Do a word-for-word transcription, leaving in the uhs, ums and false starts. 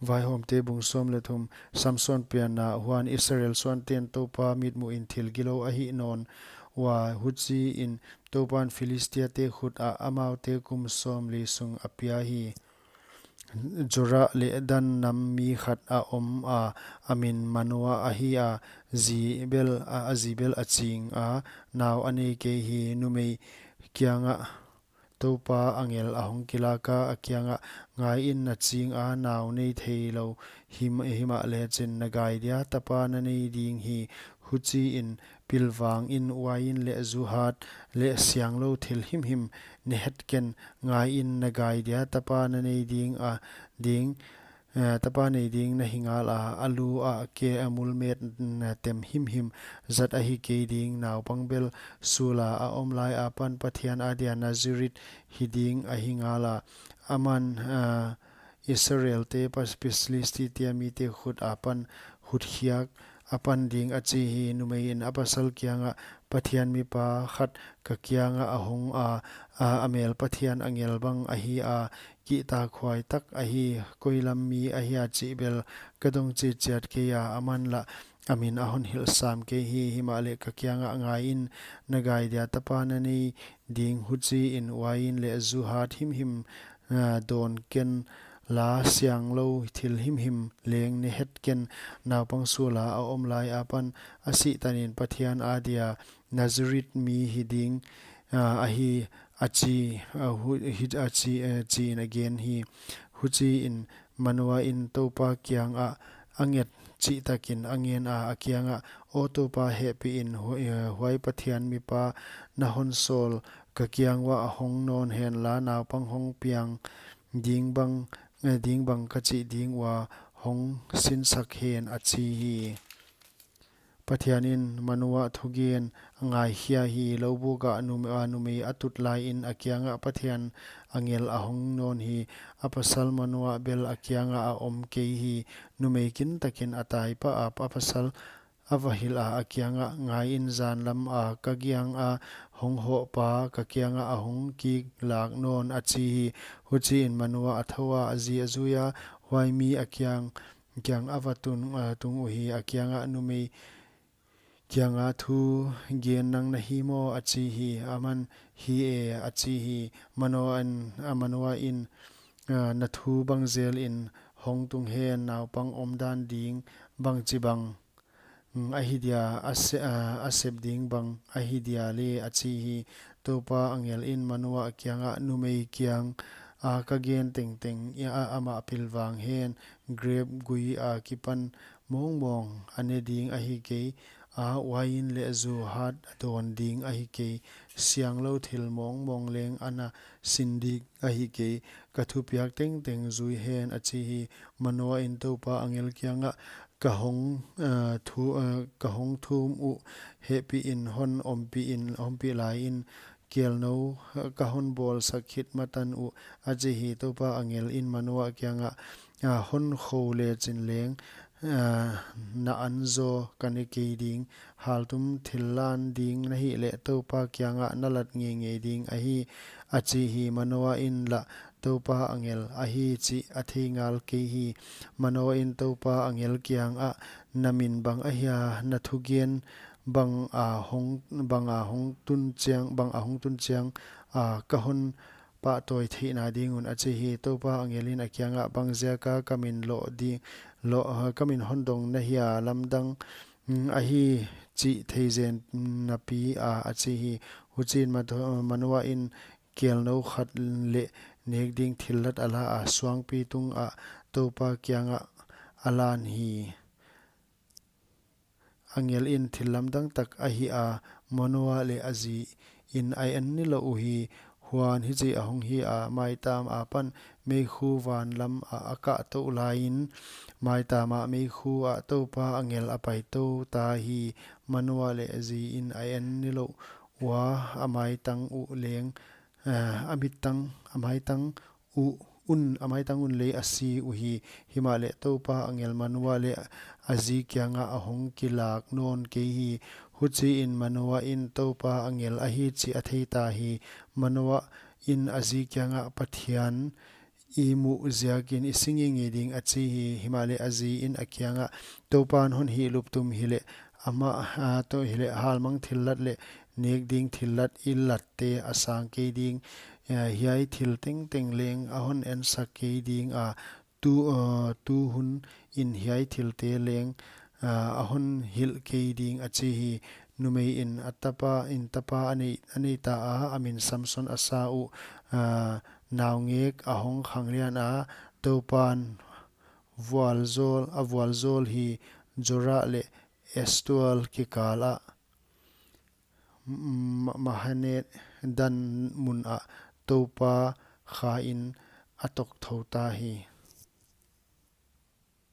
Vaihawmte bung sawm leh thum. Samson pianna. Huan Israel suanten Toupa mitmuhin thil gilou a hih nawn ua, huchiin Toupan Philistiate khut ah amaute kum sawmli sung a pia hi. Zorah leh Dan nam mi khat a om a, a min Manoa ahi a, zi bel a, a zi bel a ching a, nau a nei kei hi. Numei kiangah Toupa angel a hong kilak a, a kiangah, Ngaiin, na ching a, nau nei theilou him, himahleh chin na gai dia tapa na nei ding hi. Huchiin pilvangin uain leh zu hat leh sianglou thil himhim ne het ken. Ngaiin, na gai dia tapa na nei ding a, ding, eh, tapa nei ding na hi ngal a, a lu ah ke a mulmet na tem himhim zat ahi kei ding. Naupang bel sul a a om lai apan Pathian adia Nazirite hi ding ahi ngal a, aman, eh, Israelte, Pas-, Philistiate mite khut apan, khut khiak apan ding, a chi hi. Numeiin a pasal kiangah, Pathian mipa khat ka kiangah a hong a, a, a mel Pathian angel bang ahi a, kihtakhuai tak ahi, koi lam mi ahia chih bel ka dong chitchiat kei a, aman lah a min a hon hilh sam kei hi. Himahleh ka kiangah, Ngaiin, na gai dia tapa na nei ding. Huchiin uain leh zu hat himhim, ah, dawn ken la, sianglou thil himhim leng ne het ken. Naupang sul a a om lai apan a sih tanin Pathian adia Nazirite mi hi ding, ah, ahi, a chi, ah, hu-, hi, a chi, eh, chiin a gen hi. Huchiin Manoain Toupa kiangah a nget chihtakin a ngen a, a kiangah, Aw Toupa, hehpihin hu-, eh, huai Pathian mipa na hon sawl ka kiang uah hong nawn hen la, naupang hong piang ding bang, eh, ding bang ka chih ding ua, hong sinsak hen, a chi hi. Pathianin Manoa thugen a ngaikhia hi. Loubuk ah num-, a numei a tut laiin a kiangah Pathian angel a hong nawn hi. A pasal Manoa bel a kiangah a om kei hi. Numei kintakin a tai pah a, a pasal a va hilh a, a kiangah, Ngaiin, zan lam a ka kianga hong hoh pa ka kiangah a hong kiklak nawn, a chi hi. Huchiin Manoa a thou a, a zi a zui a, huai mi a kiang, kiang a va tun, a tung uhi. A kiangah, Numei kianga thu gen nang na hi maw? a chi hi. Aman, Hi e, a chi hi. Manoain, a Manoain, ah, Na thu bang zelin hong tung hen, naupang omdan ding bangchibang, mm, ahi dia, a se-, ah, a sep ding bang ahi dia le? a chi hi. Toupa angelin Manoa kiangah, Numei kianga ka gen tengteng i a, amah pilvang hen, grep gui a kipan mawngmawng a ne ding ahi kei a, uain leh zu hat a dawn ding ahi kei, sianglou thil mawngmawng leng a na sin ding ahi kei, ka thupiak tengteng zui hen, a chi hi. Manoain Toupa angel kiangah, Ka hong, eh, thu, eh, ka hong thum uh hehpihin hon ompihin, ompih laiin, kelnou ka hon bawlsak khit ma tan uh, a chi hi. Toupa angelin Manoa kiangah, A, hon khou lechin leng, a, na an zaw ka ne kei ding. Haltum thillan ding na hih leh Toupa kiangah na lat ngeingei ding ahi, a chi hi. Manoain lah Toupa angel ahi chih a thei ngal kei hi. Manoain Toupa angel kiangah, Na min bang ahia, na thugen bang a hong, bang a hong tun chiang, bang a hong tun chiang, a, ka hon pahtawi theihna ding un, a chi hi. Toupa angelin a kiangah, Bang ziaka ka min loh di, loh, ka min hon dong na hia, lamdang, mm, ahi chih thei zen napi a, a chi hi. Huchiin Manoain kelnou khat leh nek ding thillat a la a, suangpi tungah Toupa kiangah a lan hi. Angelin thil lamdang tak a hih a, Manoa leh a ziin a en nilouh uhi. Huan hichi a hong hi a, maitam apan meikhu van lam ah a kah touh laiin, maitam ah meikhu ah Toupa angel a pai tou ta hi. Manoa leh a ziin a en nilouh ua, a maitang uh leng, eh, a mittang, a maitang uh un, a maitang un lei a si uhi. Himahleh Toupa angel Manoa leh a zi kiangah a hong kilak nawn kei hi. Huchiin Manoain Toupa angel ahi chih a thei ta hi. Manoain a zi kiangah, Pathian i muh ziakin i si ngeingei ding, a chi hi. Himahleh a zi in a kiangah, Toupan hon hihlup tum hileh, amah, a, tou hileh, halmang thillat leh nek ding thillat i latte a sang kei ding. A, hiai thil tengteng leng a hon ensak kei ding a, tu, a, tu hun in hiai thilte leng, a, a hon hilh kei ding, a chi hi. Numei in a tapa, in tapa a nei, a nei ta a, a min Samson a sa uh, a, naungek a hong khang lian a, Toupan vualzawl, a vualzawl hi Zorah leh Estaol kikal ah, M-, Mahane Dan mun ah Toupa kha in a tok thou ta hi.